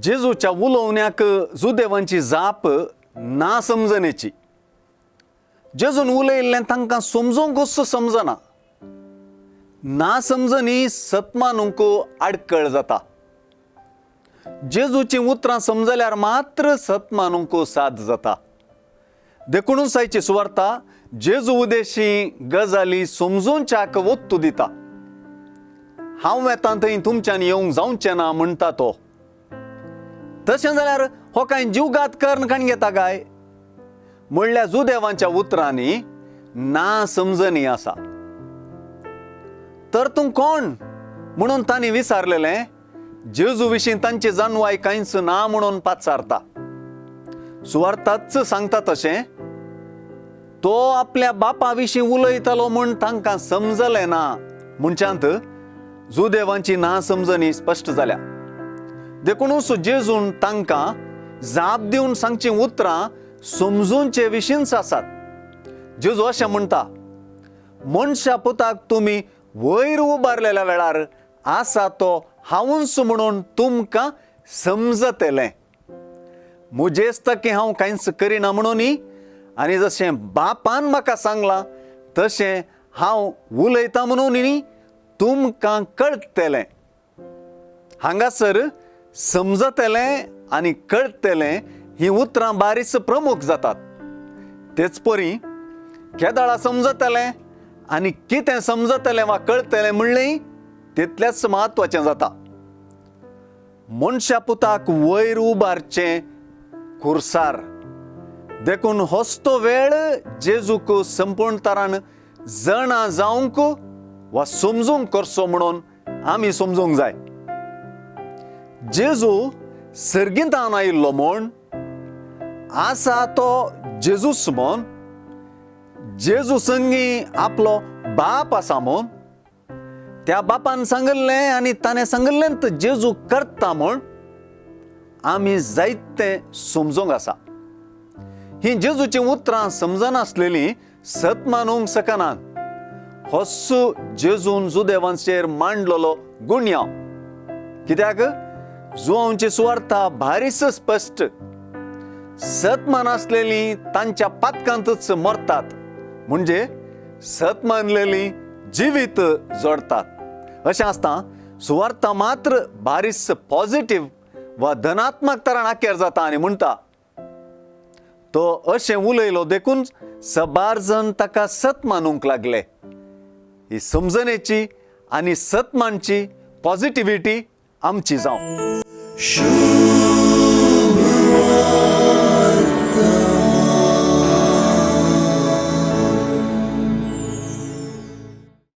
जेजूच्या उलोवण्याक जुदेवांची जाप ना समजणेची. जेजून उलयिल्लें तांकां समजूंकच समजना. ना समजणी सतमानूंक आडकळ जाता. जेजूचीं उतरां समजल्यार मात्र सतमानूंक साद जाता. देखूनच आयची सुवार्ता जेजू उदेशी गजाली समजूनच्याक वत्तू दिता. हांव वेतां थंय तुमच्यान येवंक जावचें ना म्हणटा तो. तशें जाल्यार हो कांय जीवघात कर्ण काण घेता काय म्हणल्यार जुदेवांच्या उतरांनी ना समजणी आसा. तर तूं कोण म्हणून तांणी विचारलेलें जेजू विशीं तांची जानवाय कांयच ना म्हणून पाचारता. सुवार्थाच सांगता तशें तो आपल्या बापा विशीं उलयतालो म्हूण तांकां समजलें ना म्हणच्यांत जुदेवांची ना समजणी स्पश्ट जाल्या. देखूनच जेजून तांकां जाप दिवन सांगचीं उतरां समजूनचे विशींच आसात. जेजू अशें म्हणटा, मनशा पुताक तुमी वयर उबारलेल्या वेळार आसा तो हांवूच म्हणून तुमकां समजतलें. म्हजेच तकी हांव कांयच करिना म्हणून आनी जशें बापान म्हाका सांगलां तशें हांव उलयतां म्हणून तुमकां कळटलें. हांगासर समजतलें आनी कळटलें हीं उतरां बारीच प्रमुख जातात. तेच परी केदळा समजतलें आनी कितें समजतलें वा कळटलें म्हणलें तितलेंच म्हत्वाचें जाता. मनशा पुताक वयर उबारचें खुर्सार. देखून होच तो वेळ जेजूक संपूर्ण तरान जाणा जावंक वा समजूंक करचो म्हणून आमी समजूंक जाय. जेजू सर्गींतान आयिल्लो म्हूण आसा तो जेजूस म्हूण, जेजू संगी आपलो बाप आसा म्हूण, त्या बापान सांगिल्लें आनी ताणें सांगिल्लें जेजू करता म्हूण आमी जायतें समजूंक आसा. हीं जेजूचीं उतरां समजनासलेलीं सत मानूंक शकनात. होच जेजून जुदेवांचेर मांडलेलो गुन्यांव. कित्याक जुवांची सुवार्था भारीच स्पश्ट. सत मानासलेलीं तांच्या पातकांतच मरतात, म्हणजे सत मानलेलीं जिवीत जोडतात. अशें आसता सुवार्था मात्र बारीस पॉझिटीव वा धनात्मक तरान आकेर जाता आनी म्हणटा तो अशें उलयलो देखून सबार जण ताका सत मानूंक लागले. ही समजणेची आनी सत मानची पॉझिटिविटी आमची जावं.